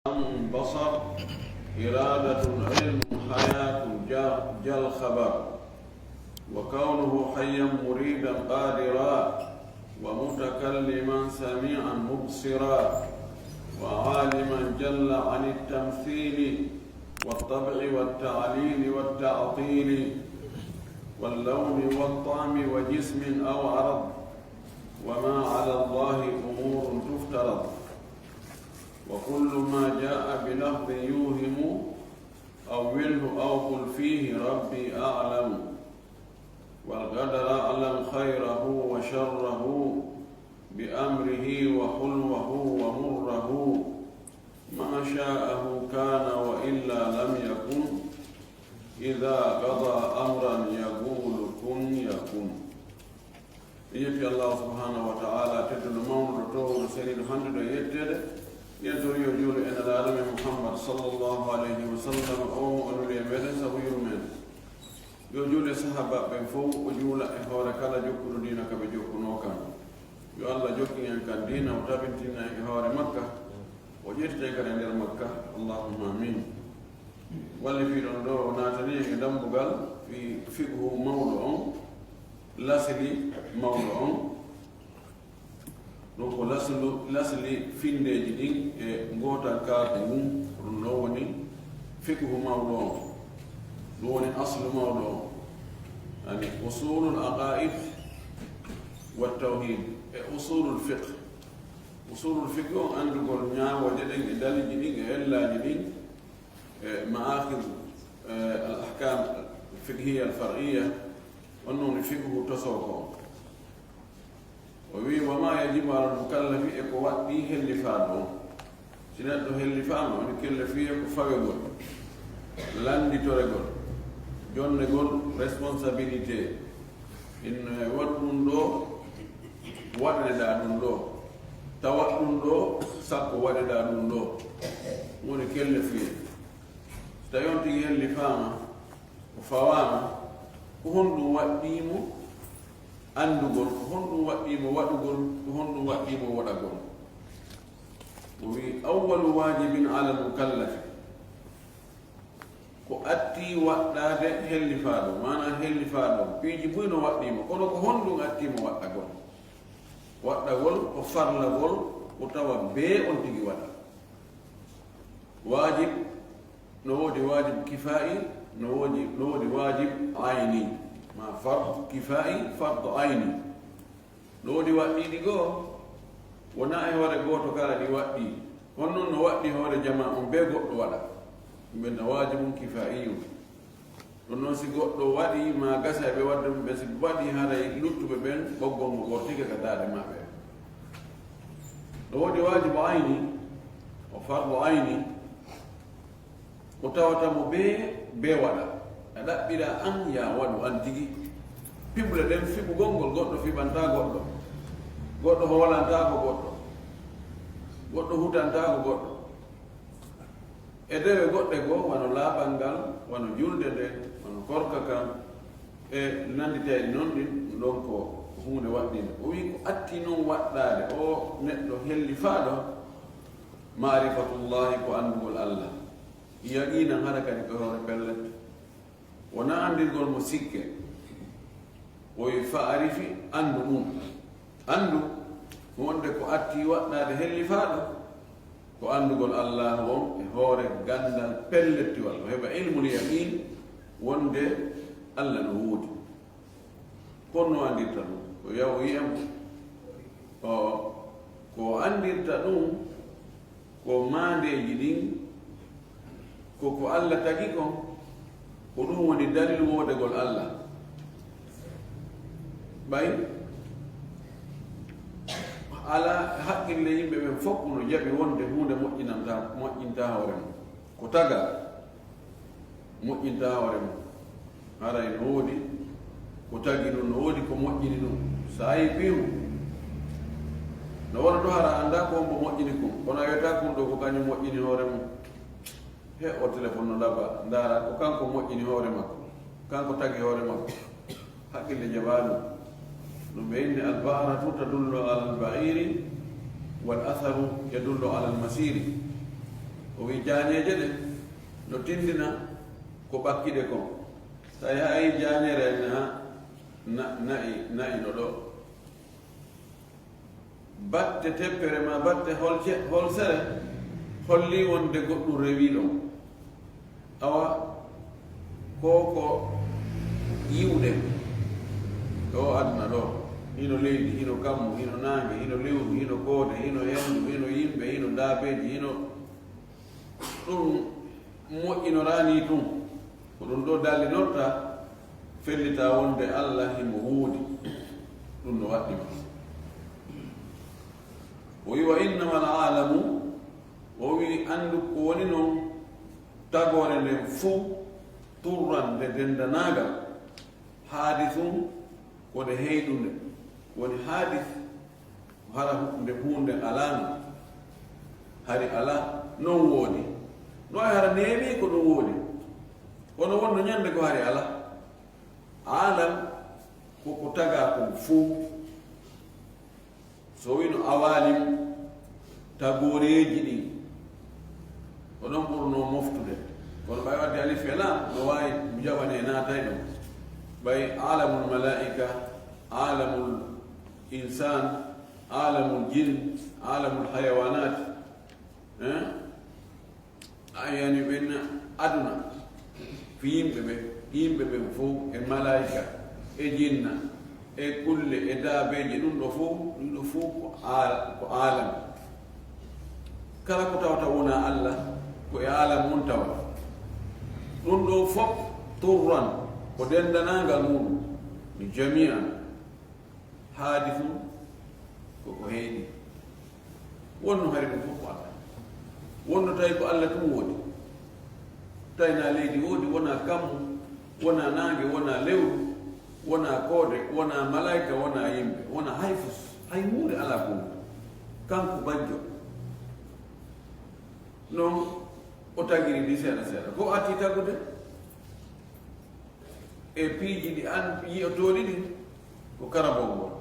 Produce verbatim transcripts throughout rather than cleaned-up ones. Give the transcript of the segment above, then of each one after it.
سمع بصر، إرادة علم حياة جا-، جا الخبر. وكونه حيا مريدا قادرا، ومتكلما سميعا مبصرا، وعالما جل عن التمثيل والطبع والتعليل والتعطيل واللون والطعم وجسم أو عرض، وما على الله أمور تفترض. وكل ما جاء بلفظ يوهم أوله أو قل فيه ربي أعلم. والقدر أعلم خيره وشره بأمره وحلوه ومره. ما شاءه كان وإلا لم يكن. إذا قضى أمرا يقول كن يكن. En yetti Allaahu subhaanahu wa ta'aalaa, tedduɗo mawnuɗo, toowuɗo seniiɗo, handuɗo e yetteede. Yen tori yo juulu e Nelaaɗo men Muhammad sallallahu alayhi wa sallam, on mo o nuli e meɗen sabu yurmeende. Yo juulu e sahaabaaɓe ɓen fow, o juula e hoore kala jokkuɗo diina ka ɓe jokkunoo kan. Yo Alla jokkin en kan diina, o tabintina en e hoore makka, o ƴettita en kadi e nder makka. Allahumma amin. Wallifiiɗo on ɗoo o naatani en e dambugal fii fiqhu mawɗo on, lasli mawɗo on. Ɗun ko laslu, lasli finndeeji ɗin e gootankaaku ngun, ko ɗun ɗon woni fiqhu mawɗo on. Ɗun woni aslu mawɗo on. Yani, usulul aqaid wa tawhid e usulul fiqh. Usulul fiqh on anndugol ñaawooje ɗen e daliiji ɗin e ellaaji ɗin, e ma'akhidh, e al ahkam al fiqhiyya al far'iyya, on non woni fiqhu tosoo ko on. O wi'i, wa ma yajibu alal mukallafi, e ko waɗɗii hellifaaɗo on. Si neɗɗo hellifaama, woni kellefiyee ko fawegol, lannditoregol, jonnegol responsabilité. Inno e waɗu ɗun ɗoo, waɗaneɗaa ɗun ɗoo. Tawa ɗun ɗoo, sakko waɗeɗaa ɗun ɗoo. Woni kellefiyee. Si tawii on tigi hellifaama, o fawaama, ko honɗun waɗɗii mo anndugol, ko honɗun waɗɗii mo waɗugol, ko honɗun waɗɗii mo waɗagol? O wi'i, awwalu waajibin alal mukallafi, ko attii waɗɗaade hellifaaɗo, maanaa hellifaaɗo, piiji buy no waɗɗii mo, kono ko honɗun attii mo waɗɗagol? Waɗɗagol ko farlagol ko tawa bee on tigi waɗa. Waajib, no woodi waajib kifaa'i, no woodi, no woodi waajib ayni, maa fard kifaa'i, fard ayni. No woodi waɗɗiiɗi goo, wonaa e hoore gooto kala ɗi waɗɗii. Kono non no waɗɗii hoore jamaa on bee goɗɗo waɗa. Ɗun ɓen na waajibun kifaa'iyun. Ɗun non si goɗɗo waɗii, maa gasa e ɓe waɗuɓe ɓen, si ɓe waɗii haray luttuɓe ɓen, ɓoggol ngol ɓortike ka daaɗe maɓɓe. No woodi waajibu ayni, o fardu ayni, ko tawata mo bee, bee waɗa. A ɗaɓɓiraa an, yaa waɗu an tigi. Fiɓude ɗen, fiɓugol ngol, goɗɗo fiɓantaa goɗɗo. Goɗɗo hoolantaako goɗɗo. Goɗɗo hutantaako goɗɗo. E dewe goɗɗe goo, wano laaɓal ngal, wano julde nden, wano korka kan, e nannditayɗi non ɗin, ɗun ɗon ko huunde waɗɗinde. O wi'i ko attii non waɗɗaade oo neɗɗo hellifaaɗo, ma'rifatullaahi, ko anndugol Alla. Yaqiinan, hara kadi ko hoore pellet. Wonaa anndirgol mo sikke. O wi'i, fa'arifi, anndu ɗun. Anndu wonde ko attii waɗɗaade hellifaaɗo, ko anndugol Allaahu on e hoore ganndal pellettiwal. O heɓa ilmul yaqiin wonde Alla no woodi. Ko honno o anndirta ɗun? Ko yaw o yi'an. O, ko o anndirta ɗun, ko maandeeji ɗin, ko ko Alla tagi kon, ko ɗun woni dalil woodegol Alla. Ɓay alaa haqqille yimɓe ɓen fow no jaɓi wonde huunde moƴƴinanta, moƴƴintaa hoore mun. Ko tagaa, moƴƴintaa hoore mun. Haray no woodi ko tagi ɗun, no woodi ko moƴƴini ɗun. Saa'i piyu, no wona ɗun hara anndaa ko hombo moƴƴini kon, kono a wi'ataa kun ɗoo ko kaɲun moƴƴini hoore mun. He o telefon no laba, ndaara ko kanko moƴƴini hoore makko, kanko tagi hoore makko. Haqqille jaɓaa ɗun. No ɓe inni, al-ba'ratu tadullu alal ba'iri, wal atharu yadullu alal masiri. Jaañeeje ɗen no tinndina ko ɓakkiɗe kon. Tawi hay jaañeere na, na, na'i, na'i no ɗoo. Batte teppere maa batte holce-, holsere hollii wonde goɗɗun rewii ɗon. Awa, ko ko yi'uɗen ɗoo aduna ɗoo, hino leydi, hino kammu, hino naange, hino lewru, hino koode, hino henndu, hino yimɓe, hino daabeeji, hino ɗun moƴƴinoraani tun. Ko ɗun ɗoo dallinorta fellitaa wonde Alla himo woodi. Ɗun no waɗɗi ma. O wi'i, "Wa innamal aalamu," o wi'i, "Anndu ko woni non tagoore nden fow, turran nde denndanaagal, haadisun ko nde heyɗunde." Ko woni haadis, ko hara hu-, nde huunde alaano. Hari alaa, non woodi. No ay hara neeɓii ko ɗun woodi. Kono wonno ñande ko hari alaa. Aalam ko ko tagaa kon fow. So wino awaalim, tagooreeji ɗin, ko ɗon ɓurnoo moftude. Kono ɓay wadde alif e laam, no waawi jawane naatay ɗon. Ɓay aalamul malaa'ika, aalamul insaan, aalamul jin, aalamul hayawaanaat, eh? A yani ɓen aduna, ko yimɓe ɓen, yimɓe ɓen fow, e malaa'ika, e jinna, e kulle, e daabeeje, ɗun ɗoo fow, ɗun ɗoo fow ko aal-, ko aalam. Kala ko tawata wonaa Alla, ko e aalam on tawa. Ɗun ɗoo fow turran, ko denndanaangal mun, jamii'an. Haadisun ko ko heyɗi. Wonno hari ɗun fow ko Alla. Wonno tawi ko Alla tun woodi. Tawi naa leydi woodi, wonaa kammu, wonaa naange, wonaa lewru, wonaa koode, wonaa malaa'ika, wonaa yimɓe, wonaa hay fus, hay huunde alaa ko woodi. Kanko bajjo. Non o tagiri ɗi seeɗa seeɗa. Ko o arti tagude? E piiji ɗi an yi'otooɗi ɗin, ko karabol ngol.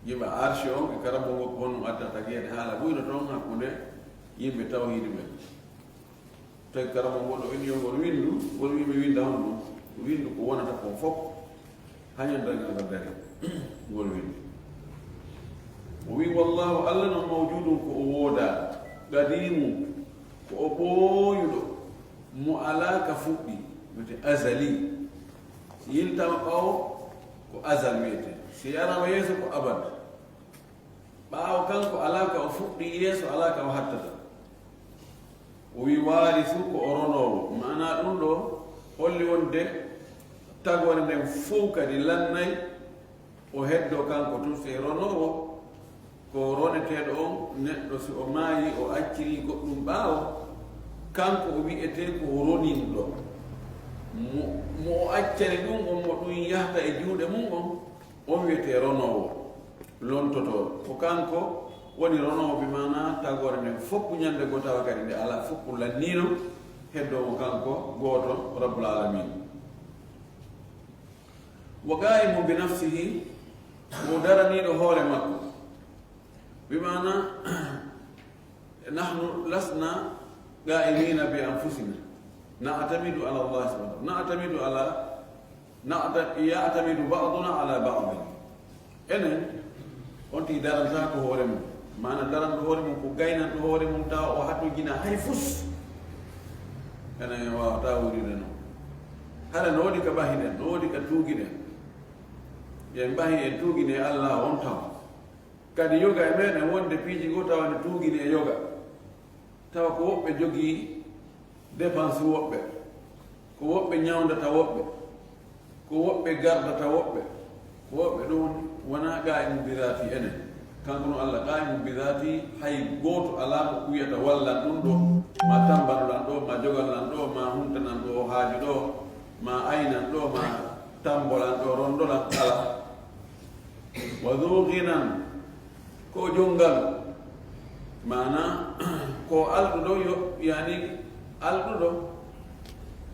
Jiɓa arshi on e karabol ngol, ko honɗun addata gi'ede haala buy no ton hakkunde yimɓe tawhiidi ɓen. Tawi karabol ngol no inni yo ngol winndu, ngol wi'i mi winnda honɗun? Winndu ko wonata kon fow. Hañan dañal ngal dari, ngol winndi. O wi'i, "Wallaahu, Alla non, mawjuudun, ko o woodaa, qadiimun, ko o ɓooyuɗo, mo alaa ka fuɗɗi, wiyete azali. Si yiltaama ɓaawo, ko azal wiyete. Si yaraama yeeso, ko abad. Ɓaawo kanko alaa ka o fuɗɗi, yeeso alaa ka o hattata." O wi'i, "Waarisu, ko o ronoowo." Maanaa ɗun ɗoo holli wonde tagoore nden fow kadi lannay o heddoo kanko tun. Si ronoowo ko roneteeɗo on, neɗɗo si o maayii, o accirii goɗɗun ɓaawo, kanko o wi'etee ko roninɗo. Mo, mo o accani ɗun on, mo ɗun yahata e juuɗe mun on, on wi'etee ronoowo, lontotooɗo. Ko kanko woni ronoowo, bi maanaa tagoore nden fow ñande goo tawa kadi nde alaa fow lanniino, heddoo mo kanko gooto, Rabbul Aalamiin. Wa qaa'imun bi nafsihi, ko daraniiɗo hoore makko. Bi maanaa, "Nahnu lasna qaa'imiina bi anfusina, na'tamidu ala Allahi subhanahu, na'tamidu ala, na'ta-, ya'tamidu ba'duna ala ba'din." Enen, on tigi darantaako hoore mun. Maanaa daranɗo hoore mun ko gaynanɗo hoore mun, tawa o hatonjinaa hay fus. Enen en waawataa wuurude non. Hara no woodi ka ɓahiɗen, no woodi ka tuugiɗen. Yen ɓahi en tuugini e Alla on tawa. Kadi yoga e meɗen wonde piiji goo tawa ne tuugini e yoga. Tawa ko woɓɓe jogii dépense woɓɓe, ko woɓɓe ñawndata woɓɓe, ko woɓɓe gardata woɓɓe, ko woɓɓe ɗun wonaa qaa'imun bi zaati enen. Kanko non Alla qaa'imun bi zaati, hay gooto alaa mo wiyata wallan ɗun ɗoo, maa tambanan lan ɗoo, maa jogan lan ɗoo, maa huntanan ɗoo haaju ɗoo, maa aynan ɗoo, maa tambolan ɗoo, rondolan, alaa. Wa dhu ghinan, ko o jonngal, maanaa ko alɗuɗo, yo, yani alɗuɗo,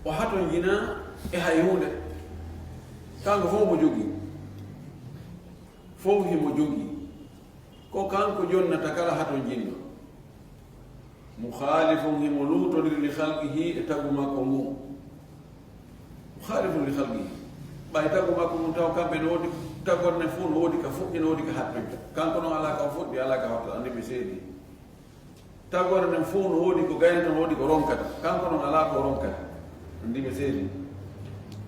o hatonjinaa e hay huunde. Kanko fow mo jogii, fow himo jogii. Ko kanko jonnata kala hatonjinɗo. Mukhalifun, himo luutondiri, li khalqihi, e tagu makko ngun. Mukhalifun li khalqihi. Ɓay tagu makko ngun taw kamɓe no woodi, tagorde nden fow no woodi ka fuɗɗi, no woodi ka hattoyta. Kanko non alaa ka o fuɗɗi, alaa ka o hattoyta, anndi ɓe seedi. Tagore nden fow no woodi ko gaynata, no woodi ko ronkata. Kanko non alaa ko o ronkata. Anndi ɓe seedi.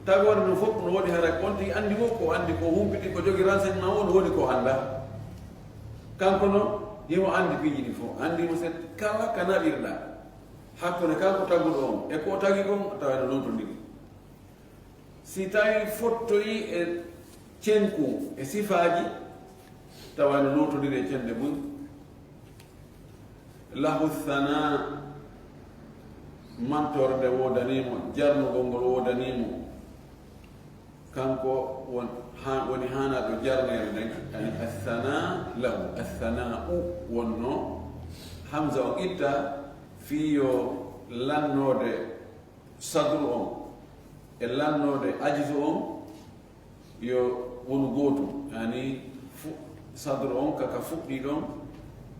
Tagore nden fow no woodi hara on tigi anndi wo ko anndi, ko humpiti, ko jogi renseignement wo no woodi ko annda. Kanko non himo anndi piiji ɗin fow. Anndi mo se kala ka naɓirɗaa. Hakkunde kanko taguɗo on e ko o tagi kon, tawa no luutondiri. Si tawii fottoyii e cenkun e sifaaji, tawa no luutondiri e cende mun. Lahu thanaa, mantoore nde woodanii mo, jarnugol ngol woodanii mo. Kanko won-, ha-, woni haanaaɗo jarneere nden, yani athanaa lahu, athanaa u wonno, hamza on itta, fii yo lannoode sadru on e lannoode ajizu on yo wonu gootum, yani fu-, sadru on ka, ka fuɗɗii ɗon,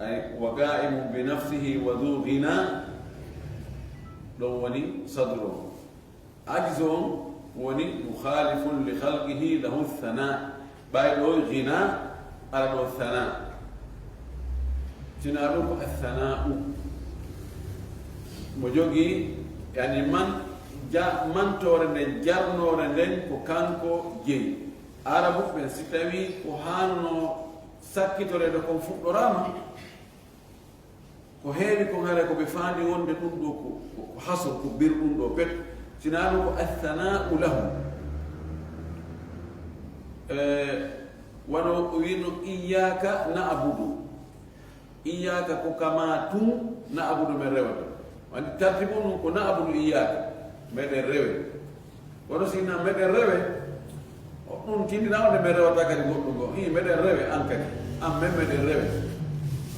ay, wa qaa'imun bi nafsihi wa dhu ghina, ɗon woni sadru on. Ajizu on woni mukhalifun li khalqihi lahu thanaa. Ɓay ɗo ghina, ara ɗo thanaa. Sinaa ɗun ko athana'u. Mo jogii, yani man, ja-, mantoore nden, jarnoore nden, ko kanko jeyi. Arabu ɓen, si tawii ko haanno sakkitoreede kon fuɗɗoraama, ko heewi kon, haray ko ɓe faandi wonde ɗun ɗoo ko, ko, ko hasr, ko bir ɗun ɗoo pet. Sinaa ɗun ko athana'u lahu. Eh, wano o wi'no, "Iyyaka na'budu." Iyyaka ko ka maa tun, na'budu men rewata. Wani tartibu nun ko na'budu iyyaka, meɗen rewe. Kono si na meɗen rewe, o ɗun tindinaa wonde men rewata kadi goɗɗun goo. Hii, meɗen rewe an kadi, an men meɗen rewe.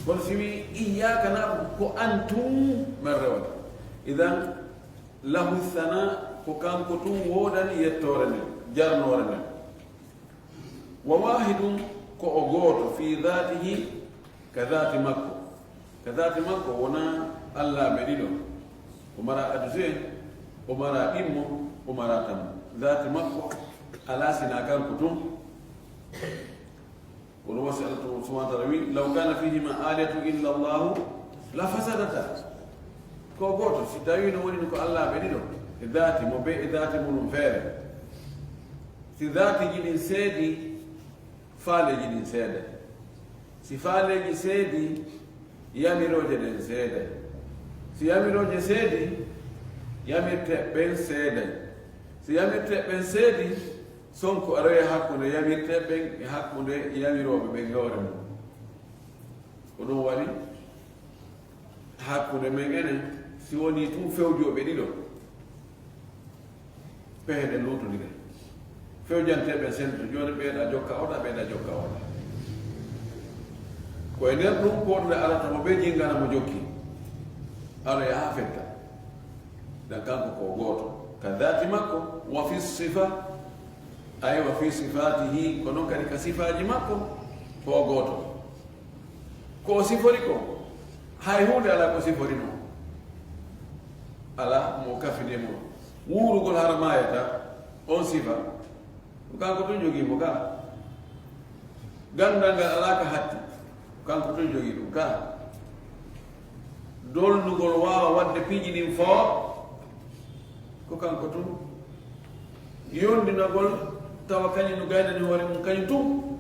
Kono si wi'i iyyaka na'budu, ko an tun men rewata. Idan, lahu sana, ko kanko tun woodani yettoore nden, jarnoore nden. Wa waahidun, ko o gooto, fii daatihi, ka daati makko. Ka daati makko, wonaa allaaɓe ɗiɗo. O maraa addusu'en, o maraa ɗimmo, o maraa tammo. Daati makko, alaa si na kanko tun. Kono wasi Allah subhanahu wa ta'ala wi, "Law kana fihima alihatun illa Allahu la fasadata." Ko gooto, si tawii no woni ko allaaɓe ɗiɗo, e daati mo bee, e daati mun feere. Si daatiiji ɗin seedii, faaleeji ɗin seeday. Si faaleeji seedii, yamirooje ɗen seeday. Si yamirooje seedii, yamirteeɓe ɓen seeday. Si yamirteeɓe ɓen seedii, sonko aroya hakkunde yamirteeɓe ɓen e hakkunde yamirooɓe ɓen e hoore mun. Ko ɗun waɗi, hakkunde men enen, si wonii tun fewjooɓe ɗiɗo, pehe ɗen luutondiray. Fewjanteeɓe sendito, jooni ɓeeɗa jokka oɗa, ɓeeɗa jokka oɗa. Ko e nder ɗun, ko ɗun arata mo ɓe jingana mo jokki. Aroya haa fetta. Dan kanko ko gooto. Ka daati makko, wa fi sifa, ay wa fi sifatihi, ko non kadi ka sifaaji makko, ko o gooto. Ko o sifori kon, hay huunde alaa ko siforinoo. Alaa mo kafidi e mun. Wuurugol hara maayata, on sifa, ko kanko tun jogii mo ka. Ganndal ngal alaa ka hatti, ko kanko tun jogii ɗun ka. Dolnugol waawa waɗde piiji ɗin fow, ko kanko tun. Yondinagol tawa kañum no gaynani hoore mun kañum tun,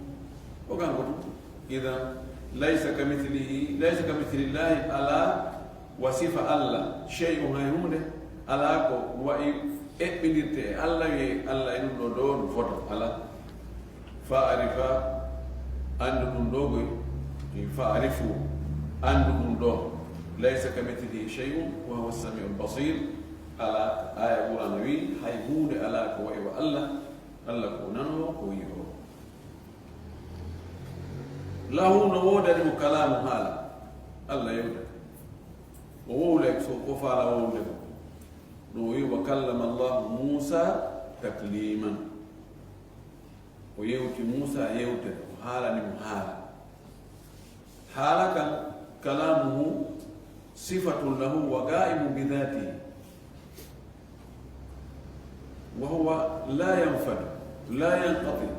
ko kanko tun. Idan, laysa ka mithlihi, laysa ka mithlillahi, alaa wa sifa Allah, shay'un, hay huunde, alaa ko wa'i eɓɓindirte e Allah, wi'ee Allah e ɗun ɗoo ɗoo no fota, alaa. Fa'arifa, anndu ɗun ɗoo goy. Fa'arifu, anndu ɗun ɗoo. Laysa ka mithlihi shay'un wa huwa as-sami'ul basir. Alaa, aaya Qur'aana wi'i, hay huunde alaa ko wa'i wa Allah. Allah ko nanoowo, ko yi'oowo. Lahu, no woodani mo kalaamu, haala. Allah yewtata. O wowlay so ko faala wowlude kon. No o wi'i, "Wa kallama Allahu Muusa takliman." O yewti Muusa yewtere, o haalani mo haala. Haala kan, kalaamuhu, صفة له وقائم بذاته، وهو لا ينفد، لا ينقطع،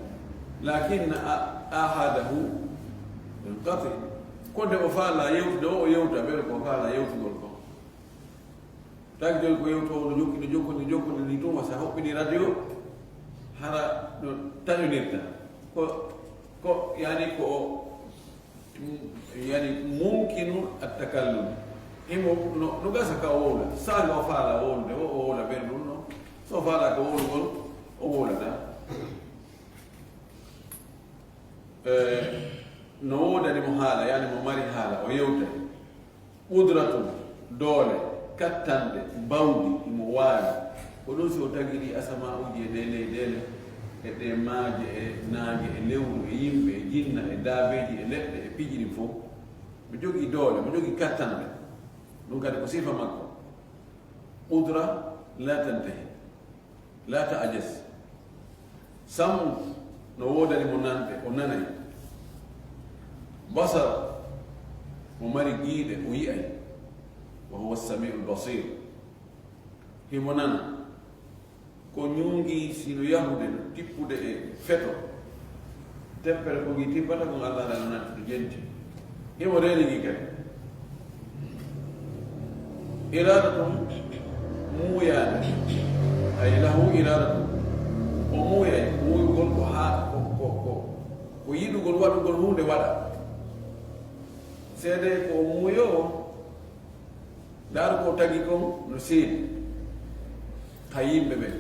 لكن آ-، آحاده ينقطع. Ko nde o faalaa yewtude, o yewta, ɓen ko o faalaa yewtugol kon. Tagi jooni ko yewtoowo no jokki, no jokki, no jokki, no ni tun, wasa hoɓɓini radio, hara no taƴonirta. Ko, ko, yani ko o, yani mumkinu at-takallum. Himo, no, no gasa ka o wowla. Saanga o faala wowlude, o, o wowla ɓen ɗun no. So o faala ka wowlugol, o wowlata. Eh, no woodani mo haala, yani mo mari haala, o yewtay. Qudratun, doole, kattande, bawdi, himo waawi. Ko ɗun si o tagi ɗi asama'uuji e ɗee leyɗeele, e ɗee maaje, e naange, e lewru, e yimɓe, e jinna, e daabeeji, e leɗɗe, e piiji ɗin fow. Mo jogii doole, mo jogii kattande. Ɗun kadi ko sifa makko. Qudra la tantahi. La ta'jaz. Sam'u, no woodani mo nande, o nanay. Basar, mo mari giiɗe, o yi'ay. Wa huwa as-sami'ul basir. Himo nana. Ko ñungi si no yahude, no tippude e feto. Tempere ko ngi tippata, ko Alla Taala natti to jenti. Himo reeni ngi kadi. Iradatun, muuyaade. Ay, lahu iradatun. O muuyay, muuyugol ko haa, ko, ko, ko, ko yiɗugol waɗugol huunde waɗa. Seedee ko o muuyoowo, Ndaaru ko o tagi kon no seedi ka yimɓe ɓen.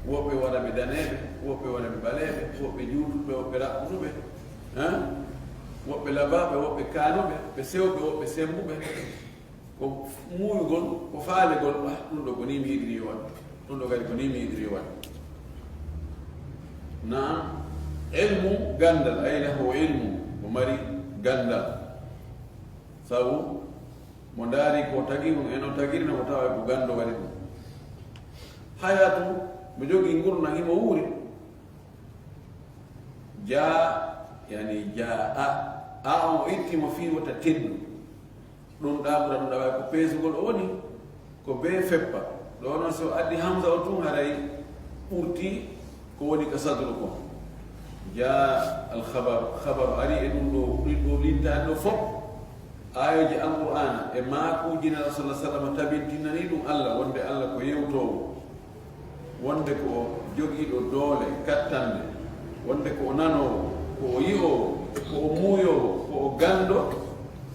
Woɓɓe waɗa ɓe daneeɓe, woɓɓe waɗa ɓe ɓaleeɓe, woɓɓe juutuɓe, woɓɓe raɓɓutuɓe, han? Woɓɓe labaaɓe, woɓɓe kaanuɓe, ɓe sewɓe, woɓɓe sembuɓe. Ko muuyugol, ko faalegol, ah, ɗun ɗoo ko nii mi yiɗiri yo waɗ, ɗun ɗoo kadi ko nii mi yiɗiri yo waɗ. Naam, ilmu, ganndal, ay lahu ilmu, o mari ganndal. Sabu mo ndaari ko tagi ɗun e no tagiri, no o tawa ko ganndo waɗi ɗun. Hayaatu, mo jogii ngurndan, himo wuuri. Jaa, yani jaa a, a on o itti mo fii wota teddu. Ɗun ɗaɓura, ɗun ɗaɓa ko peesugol o woni. Ko bee feppa. Ɗoo non, si o addi hamza o tun, haray ɓurti ko woni ka sadru kon. Jaa al khabar, khabar ari e ɗun ɗoo, ɗin ɗoo lintaani ɗoo fow. Aayeeji Alqur'aana e maakuuji Nelaaɗo sallallaahu alayhi wa sallam tabintinanii ɗun Alla, wonde Alla ko yewtoowo, wonde ko o jogiiɗo doole, kattande, wonde ko o nanoowo, ko o yi'oowo, ko o muuyoowo, ko o ganndo,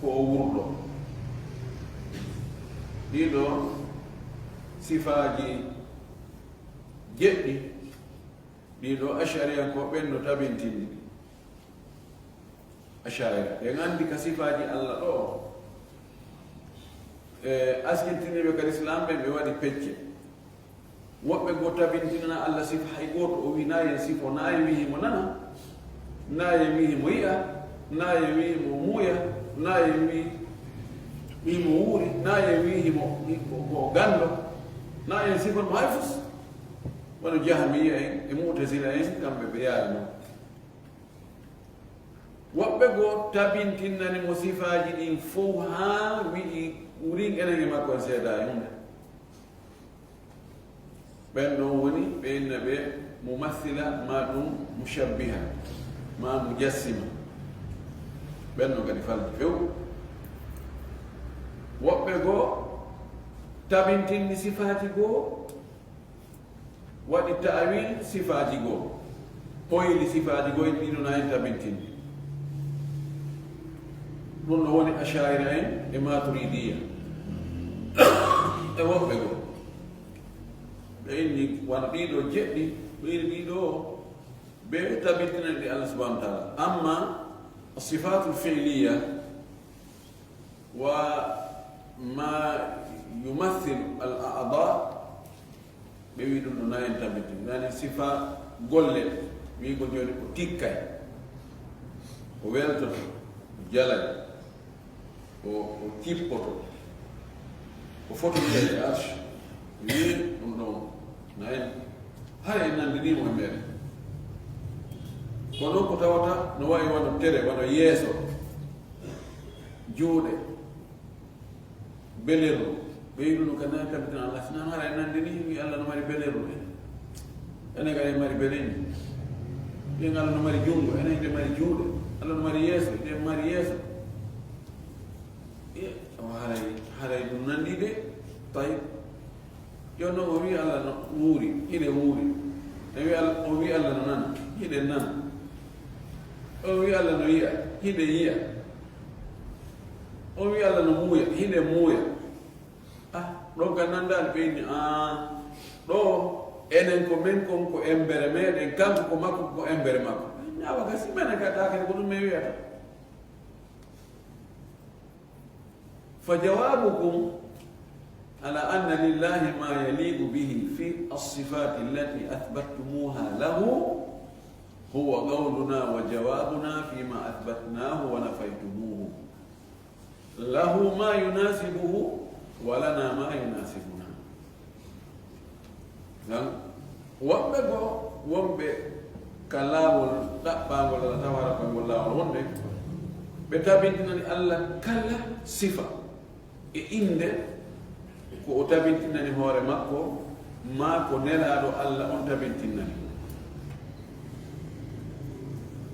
ko o wurɗo. Ɗii ɗoo sifaaji jeɗɗi, ɗii ɗoo Ash'ariyankooɓe ɓen no tabintini ɗi. Ash'ariya, en anndi ka sifaaji Alla ɗoo, e askintiniiɓe ka Lislaam ɓen, ɓe waɗi pecce. Woɓɓe goo tabintinana Alla sifa hay gooto, o wi'i, naa en sifo, naa en wi'i himo nana, naa en wi'i himo yi'a, naa en wi'i himo muuya, naa en wi'i, wi'i himo wuuri, naa en wi'i himo, himo ko ganndo, naa en sifo mo hay fus. Wano Jahmiya en e Mu'tazila en, kamɓe ɓe yaari non. Woɓɓe goo tabintinani mo sifaaji ɗin fow haa wi'i, wurin enen e makko en seedaa e huunde. Ɓen ɗon woni ɓe inna ɓe mumassila, maa ɗun mushabbiha, maa mujassima. Ɓen ɗon kadi falti few. Woɓɓe goo tabintinni sifaaji goo, waɗi ta'awil sifaaji goo, ɓoyli sifaaji goo, ɗiɗo na en tabintini. Ɗun no woni Ash'ariya en e Maturidiya e woɓɓe goo. Ɓe inni wano ɗii ɗoo jeɗɗi, ɓe inni ɗii ɗoo ɓe tabintinani ɗi Allah subhanahu wa ta'ala. Amma sifaatul fi'liya, وما يمثل الأعضاء، ɓe wi'i ɗun ɗoo na en tabiti. Yani sifa golle, wi'ugol jooni o tikkay, o weltoto, o jalay, o, o kippoto, o fototo e arsh. Wi'i ɗun ɗon na en, hay en nanndinii mo e meere. Kono ko tawata no wa'i wano tere, wano yeeso, juuɗe, Belerlu. Ɓe wi'i ɗun ka nani tabitina Allah. Si non haray nandi ni, wi'i Allah no mari belerlu en. Enen kadi en mari beleji. Wi'en Allah no mari jungo, enen hiɗen mari juuɗe. Allah no mari yeeso, hiɗen mari yeeso. E, o haray, haray ɗun nandi de. Tayyib. Jooni non o wi'i Allah no wuuri, hiɗen wuuri. O wi'i Al-, o wi'i Allah no nana, hiɗen nana. O wi'i Allah no yi'a, hiɗen yi'a. O wi'i Allah no muuya, hiɗen muuya. Ah, ɗon ka nandaali ɓe inni, ah, ɗoo, enen ko men kon ko embere meɗen, kanko ko makko ko embere makko. Ñaawa ka si menen ka taake ko ɗun men wi'ata. فجوابكم على أن لله ما يليق به في الصفات التي أثبتتموها له هو قولنا وجوابنا فيما أثبتناه ونفيتموه. له ما يناسبه ولنا ما يناسبنا. Ngam woɓɓe goo wonɓe ka laawol ɗaɓɓaangol Alla tabaaraka ngol laawol wonde ɓe tabintinani Alla kala sifa e innde ko o tabintinani hoore makko, maa ko Nelaaɗo Alla on tabintinani.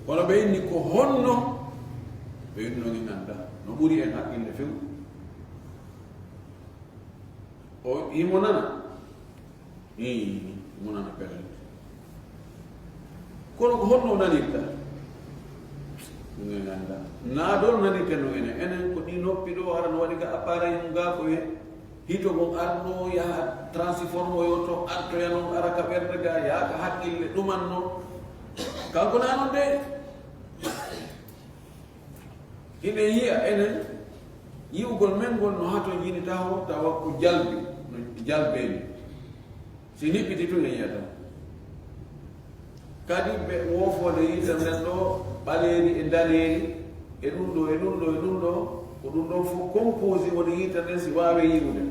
Kono ɓe inni ko honno? Ɓe inni non en anndaa. No ɓuri en haqqille few. O, himo nana? Ii, himo nana pellet. Kono ko honno o nanirta? Ɗun en anndaa. Naa ɗon nanirten non enen. Enen ko ɗii noppi ɗoo, hara no waɗi ka appareil mun gaa ko e hito ngon arɗo, yaha transforme o to artoya non, ara ka ɓernde gaa, yaha ka haqqille, ɗuman non. Kanko naa non de. Hiɗen yi'a enen, yi'ugol men ngol no hatonjini taho, tawa ko jalbi, no jalbeeni. Si niɓɓiti tun en yi'ata. Kadi ɓe woofoode yiite nden ɗoo, ɓaleeri e ndaneeri, e ɗun ɗoo, e ɗun ɗoo, e ɗun ɗoo, ko ɗun ɗon fow composé woni yiite nden si waawee yi'ude.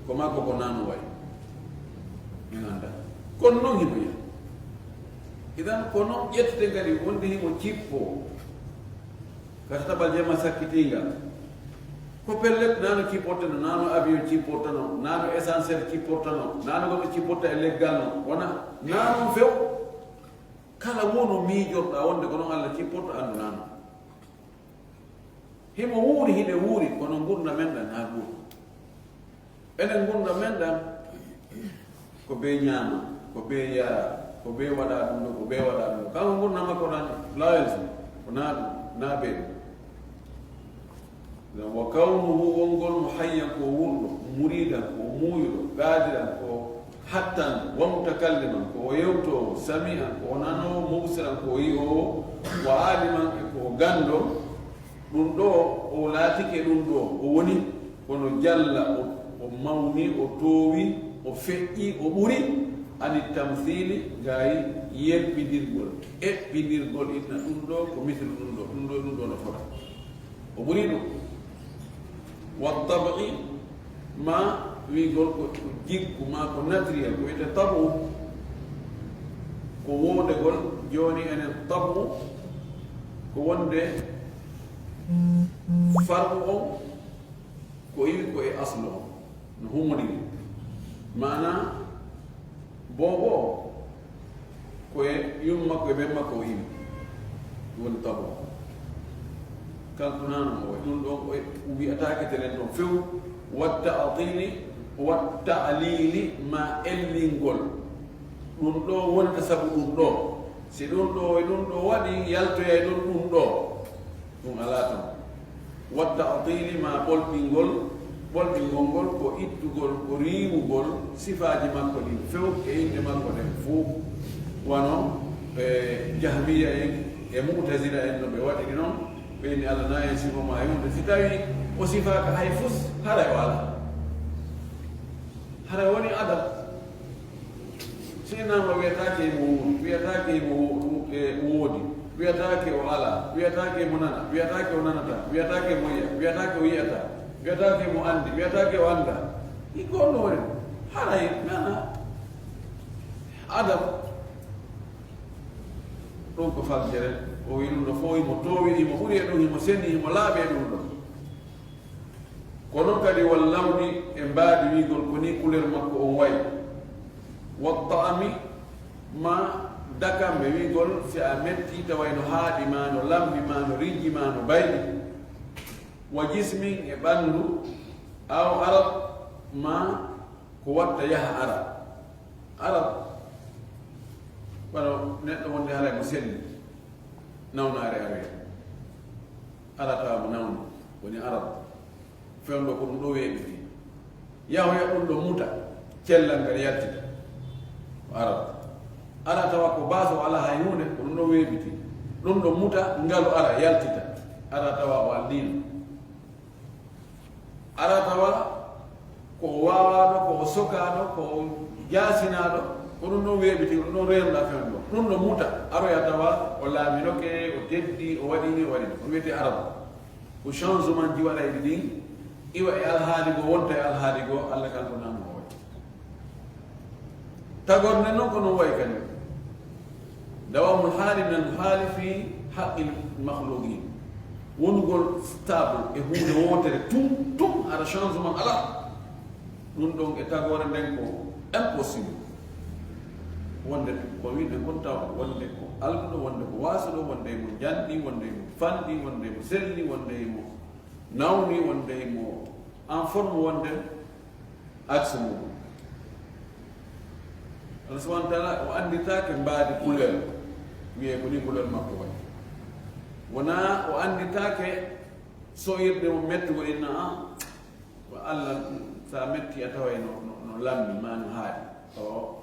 Ko makko ko nano wayi. En anndaa. Kono non himo yi'a. Idan, ko non ƴetteten kadi wonde himo cippoo. Ka tataɓal jemma sakkitingal. Ko pellet, nano cipporteno, nano avion cipportano, nano essentiel cipportano, nano goɗɗo cipporta e leggal non. Wona, nano few. Kala wonu miijorɗaa wonde ko non Alla cipporta, anndu nano. Himo wuuri, hiɗen wuuri, kono ngurndan men ɗan naa ɗun. Enen ngurndan men ɗan, ko bee ñaama, ko bee yara, ko bee waɗa ɗun ɗoo, ko bee waɗa ɗun ɗoo. Kanko ngurndan makko ɗan, laawol si, ko naa ɗun, naa bee ɗun. Wa kawnuhu, wongol mo hayyan ko wurɗo, muridan ko muuyuɗo, qaadiran ko hattanɗo, wa mutakalliman ko o yewtoowo, sami'an ko o nanoowo, mubsiran ko o yi'oowo, wa aliman e ko o ganndo. Ɗun ɗoo, o laatike ɗun ɗoo, o woni, kono jalla, o, o mawni, o toowi, o feƴƴi, o ɓuri, ani tamsiili, gaayi yerɓindirgol, eɓɓindirgol, inna ɗun ɗoo ko mislu ɗun ɗoo, ɗun ɗoo, ɗun ɗoo no fota. O ɓuri ɗun. Wa tabi'i, ma wi'ugol ko jikku, ma ko natriya, ko wi'etee tabu, ko woodegol, jooni enen tabu, ko wonde far'u on, ko iwi ko e aslu on, no humodiri. Maanaa, boobo on, ko e yumma makko e ben makko o iwi. Ɗun woni tabu on. Kanko nano o, ɗun ɗon o wi'ataake telen ɗon few. Wa ta'tili, wa ta'lili, ma ellingol. Ɗun ɗoo wonata sabu ɗun ɗoo. Si ɗun ɗoo e ɗun ɗoo waɗi, yaltoyay ɗon ɗun ɗoo. Ɗun alaa ton. Wa ta'tili ma ɓolɗingol, ɓolɗingol ngol ko ittugol, ko riiwugol sifaaji makko ɗin few e inɗe makko ɗen fow. Wano, e, Jahmiya en e Mu'tazila en no ɓe waɗiri non, ɓe inni Alla na e sifa ma e hunde. Si tawii o sifaaka hay fus, haray o alaa. Haray woni adam. Si innama wiyataake himo wuuri, wiyataake himo wo-, e, woodi, wiyataake o alaa, wiyataake himo nana, wiyataake o nanataa, wiyataake himo yi'a, wiyataake o yi'ataa, wiyataake himo anndi, wiyataake o anndaa. Ɗi ko honno woni? Haray nana adam. Ɗun ko faljere. O wi'i ɗun ɗoo fow himo toowi, himo ɓuri e ɗun, himo seni, himo laaɓi e ɗun ɗoo. Ko non kadi wal lawni e mbaadi wi'ugol ko nii couleur makko on wa'i. Wat ta'mi ma dakamɓe wi'ugol si a mettii taway no haaɗi ma, no lammi ma, no rijji ma, no bayɗi. Wa jismin e ɓanndu, aw arad ma ko watta yaha ara. Arad, wano neɗɗo wonde haray mo selli, nawnaare aroya. Ara tawa mo nawni, woni arad. Fewndo ko ɗum ɗo weeɓiti. Yahoya ɗum ɗo muta, cellal ngal yaltita. Ko arad. Ara tawa ko baaso alaa hay huunde, ko ɗum ɗo weeɓiti. Ɗum ɗo muta, ngalu ara, yaltita. Ara tawa o alliino. Ara tawa ko o waawaaɗo, ko o sokaaɗo, ko o jaasinaaɗo, ko ɗum ɗon weeɓiti, ko ɗum ɗon reenuɗaa fewndo. Ɗum ɗo muta, aroya tawa o laaminoke, o teddii, o waɗii ni, o waɗii ni. Ko wi'etee arad. Ko changement ji waɗayɗi ɗin, iwa e alhaali goo, wonta e alhaali goo, Alla kanko nan mo waɗi. Tagorde non ko non wayi kadi. Dawamul haali minal haali fi haqqil makhluqin. Wonugol stable e huunde wootere tun, tun, hara changement alaa. Ɗun ɗon e tagoore nden ko impossible. Wonde ko wi'en kon taw, wonde ko alɗuɗo, wonde ko waasuɗo, wonde mo njanɗi, wonde mo fanɗi, wonde mo selli, wonde mo nawni, wonde mo en forme, wonde axe mum. Allah subhanahu wa ta'ala o annditaake mbaadi couleur, wi'ee ko ni couleur makko wa'i. Wonaa o annditaake so'irde mo mettugol inna an, ko Allah, sa metti a taway no, no, no lammi, ma no haaɗi. O.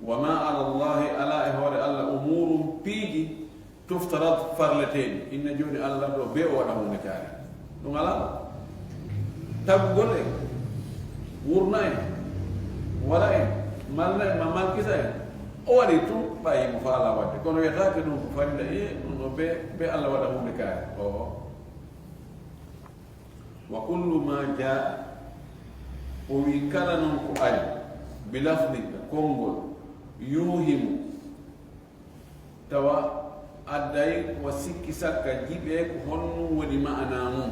Wa ma ala Allahi, alaa e hoore Allah, umuurun, piiji, tuftarad, farleteeɗi. Inna jooni Allah ɗo, bee o waɗa huunde kaari. Ɗum alaa ɗo. Tagugol en, wurna en, wara en, malna en, ma malkisa en. O waɗi tun, ɓay mo faalaa waɗde. Kono wiyetaake ɗum ko farilla, e ɗum ɗo, bee, bee Allah waɗa huunde kaari. O. Wa kullu ma jaa, o wi'i kala non ko ari, bi lafdin, ka konngol, yuuhimu, tawa adday wa sikki sakka jiɓee ko honɗum woni ma'anaa mun.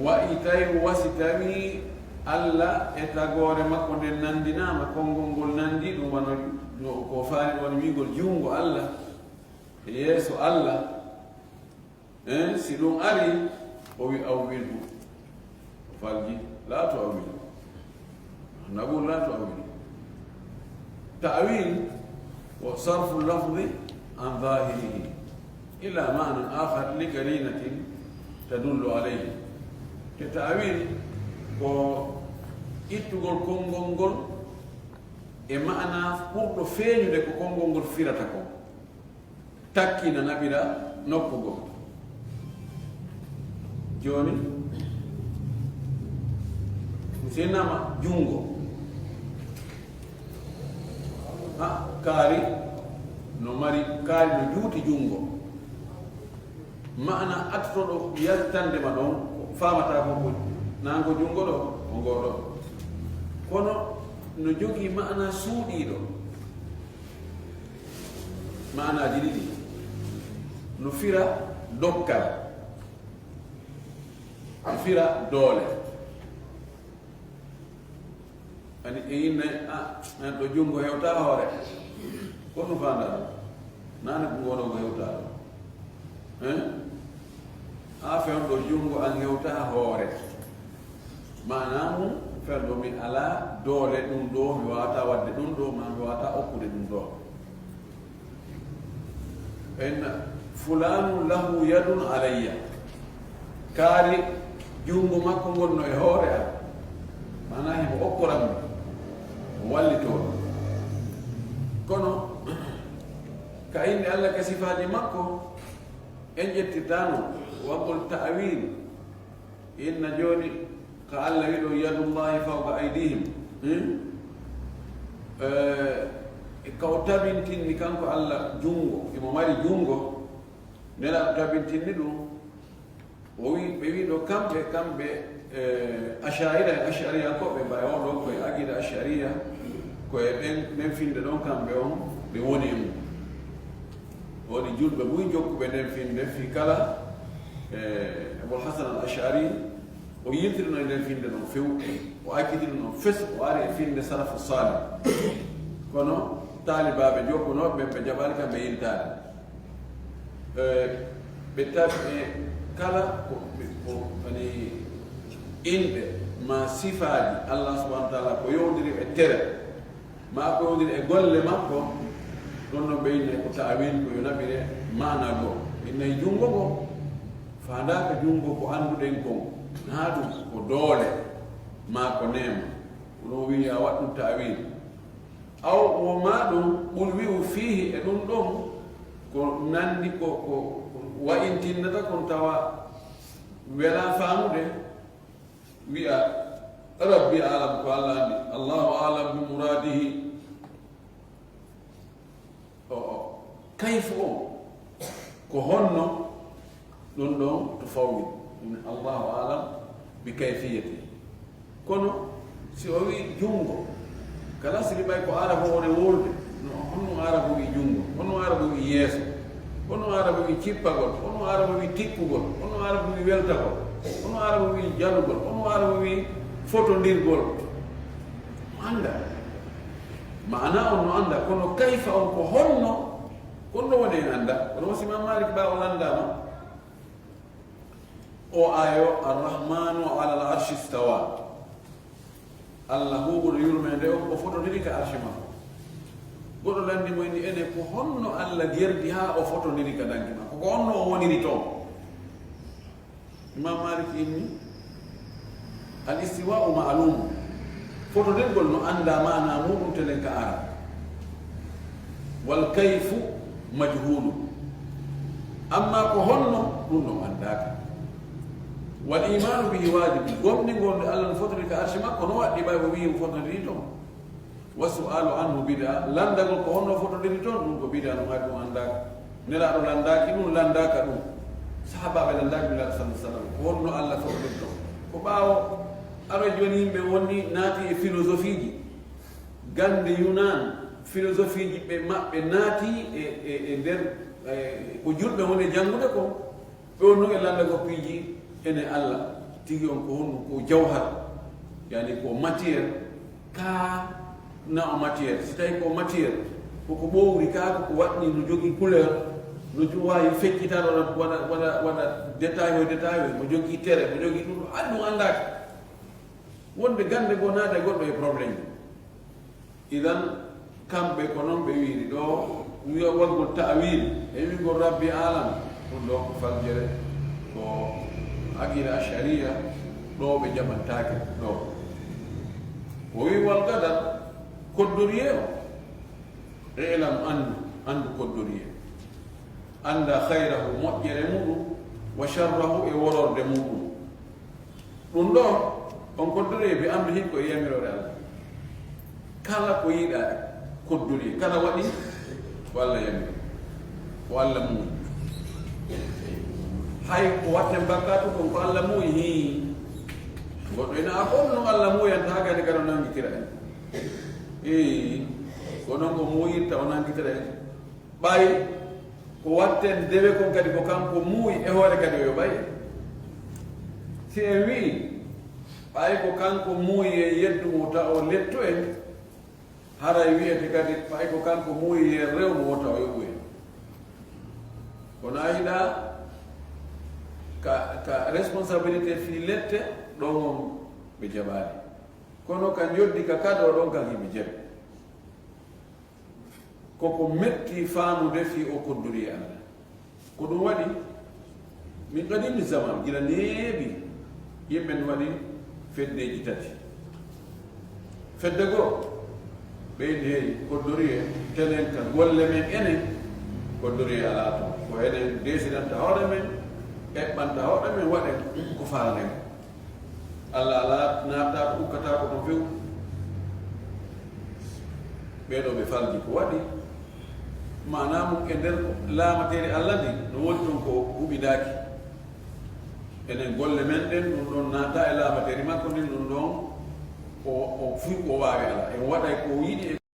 Wa i tawi wa si tawi Alla e tagoore makko nden nanndinaama, konngol ngol nanndii ɗum wano no ko faali wano wi'ugol junngo Alla e yeeso Alla. Eh, si ɗum ari, o wi awwilhu. O falji, laa tu awwil. Naqul laa tu awwil. Ta'wil ko sarfu lafzi an zahirihi ila ma'nan akhar li qarinatin tadullu alayhi. Te ta'wil ko ittugol konngol ngol e ma'ana ɓurɗo feeñude ko konngol ngol firata kon. Takkina naɓira nokku goo. Jooni, mi seenaama junngo. Ha, kaari no mari, kaari no juuti junngo. Ma'ana attotooɗo yaltande ma ɗon, ko faamataa ko ko naango junngo ɗo, ko ngoo ɗo. Kono no jogii ma'ana suuɗiiɗo. Maanaaji ɗiɗi. No fira dokkal. No fira doole. Ani e inne, a, an ɗo junngo hewtaa hoore. Ko no faandaa ɗum? Naane ko ngoɗo ngo hewtaa ɗum. Hein? A fewndo junngo an hewtaa hoore. Maanaa mum, fewndo mi alaa doole ɗum ɗo, mi waawataa waɗde ɗum ɗo, maa mi waawataa okkude ɗum ɗo. Inna fulaanun lahu yadun alayya. Kaari junngo makko ngon no e hoore am. Maanaa himo okkoran mi. O wallitoo mi. Kono, ka innde Alla ka sifaaji makko, en ƴettirtaano waggol ta'wil. Inna jooni ka Alla wi'i ɗon, "Yadullahi fawqa aydihim." Hmm? Eh, ka o tabintinni kanko Alla junngo, himo mari junngo, Nelaaɗo tabintinni ɗum. O wi-, ɓe wi'i ɗo kamɓe, kamɓe, eh, Asha'ira en, Ash'ariyankooɓe, mbaɗa on ɗon koye aqida Ash'ariya, koye ɓen, ɓen finde ɗon kamɓe on, ɓe woni e mum. Woni julɓe buy jokkuɓe nden finde fii kala, eh, Abul Hasan al Ash'ari, o yiltiri non e nder finnde non few, o accitiri non fes, o ari e finnde salafu salih. Kono taalibaaɓe jokkunooɓe ɓen ɓe jaɓaali kam ɓe yiltaali. Eh, ɓe tawi ɓe kala ko, ko, woni inɗe ma sifaaji Allah subhanahu wa ta'ala ko yowndiri e tere, ma ko yowndiri e golle makko, ɗon non ɓe innay ko ta'wil, ko yo naɓire maana goo. Ɓe innay junngo goo faandaaka junngo ko annduɗen kon, naa ɗum ko doole ma ko neema. Ko ɗum wi'i a waɗ ɗum ta'wil. Aw wo ma ɗum ɓul wi'u fiihi e ɗum ɗon ko nandi ko, ko wa'intinnata kon tawa welaa faamude. Wi'a, Rabbi a'lam, ko Allah anndi. Allahu a'lam bi muradihi. O, o. Kayfu on, ko honno? Ɗum ɗon tufawwid. Ɗum Allahu a'lam bi kayfiyati. Kono si o wi'i junngo, kala si ɓay ko Arabu o woni wowlude, no, honno Arabu wi'i junngo, honno Arabu wi'i yeeso, honno Arabu wi'i cippagol, honno Arabu wi'i tikkugol, honno Arabu wi'i weltagol, honno Arabu wi'i jalugol, honno Arabu wi'i fotondirgol. O annda. Maana on no annda, kono kayfa on ko honno? Ko ɗum woni en annda. Kono si Imam Malik ɓay o lanndaama, o ayo, Arrahmanu ala al arshi stawa. Allah huuɓuɗo yurmeende on, o fotondiri ka arshi makko. Goɗɗo lanndi mo inni, ene ko honno Allah gerdi haa o fotondiri ka danki makko? Ko honno o woniri ton? Imam Malik inni, al istiwa'u ma'lum. Fotondirgol no anndaa maana muɗum telen ka ara. Wal kayfu majhulu. Amma ko honno, ɗum ɗon anndaaka. Wal imanu bihi wajib. Gomɗingol nde Allah no fotondiri ka arshi makko, no waɗɗi ɓay o wi'i o fotondiri ton. Wa su'alu anhu bid'a. Lanndagol ko honno fotondiri ton, ɗum ko bid'a, ɗum hay ɗum anndaaka. Nelaaɗo lanndaaki ɗum, lanndaaka ɗum. Sahaabaaɓe lanndaaki Nelaaɗo sallallahu alaihi wasallam. Ko honno Allah fotondiri ton? Ko ɓaawo aroy jooni yimɓe wonni naati e filosofiiji. Gannde Yunan, filosofiiji ɓe maɓɓe naati e, e, e nder, e, ko julɓe woni e janngude ko. Ɓe wonno e lannda ko piiji ene Allah. Tigi on ko honɗum? Ko jawhar, yani ko matière, ka na o matière. Si tawi ko matière, koko ɓowri ka, koko waɗni, no jogii couleur, no jo-, waawi feccitaade, waɗa, waɗa, waɗa, waɗa détail o, détail o, mo jogii tere, mo jogii ɗum, ɗum, ɗum anndaaka. Wonde gannde goo naata e goɗɗo e problème. Idan, kamɓe ko non ɓe wi'iri ɗoo, wi'a waɗgol ta'wil, e wi'gol Rabbi a'lam, ɗum ɗoo ko faljere, ko aqida Ash'ariya, ɗoo ɓe jaɓantaake ɗoo. O wi'i wal qadar, koddoriyee o, i'lam, anndu, anndu koddoriyee. Annda khayrahu, moƴƴere muɗum, wa sharrahu, e wororde muɗum. Ɗum ɗoo, on koddoriyee bi amrihi, ko e yamiroore Allah. Kala ko yiɗaa koddoriyee, kala waɗi ko Allah yamiri, ko Allah muuyi. Hay ko watten bakkaatu kon ko Allah muuyi, hii. Goɗɗo ina a ko no Allah muuyanta, haa kadi kadi o nangitira en. Ee, ko non ko muuyirta, o nangitira en. Ɓay ko watten dewe kon kadi ko kanko muuyi e hoore kadi o yoɓay. Si en wi'i, ɓay ko kanko muuyi e yeddu mo wota o lettu en, haray wi'ete kadi, ɓay ko kanko muuyi e rew mo wota o yoɓu en. Kono a yiɗa ka, ka responsabilité fii lette, ɗon on ɓe jaɓaali. Kono ka njoddi ka kado ɗon kan hiɓe jaɓi. Koko metti faamude fii o koddoriyee Allah. Ko ɗum waɗi, min qadimi zaman, gila neeɓi, yimɓe no waɗi feddeeji tati. Fedde goo, ɓe inni, hey, koddoriyee, telen ka golle men enen, koddoriyee alaa ton. Ko enen desidanta hoore men, eɓɓanta hoore men, waɗen ko faalɗen. Allah alaa, naatataa ko, ukkataa ko ton few. Ɓee ɗoo ɓe falji ko waɗi. Maanaa mum e nder laamateeri Allah ndin, no woni ton ko huɓindaaki. Enen golle men ɗen, ɗum ɗon naataa e laamateeri makko ndin, ɗum ɗon o, o fii ko waawi alaa. En waɗay ko o yiɗi e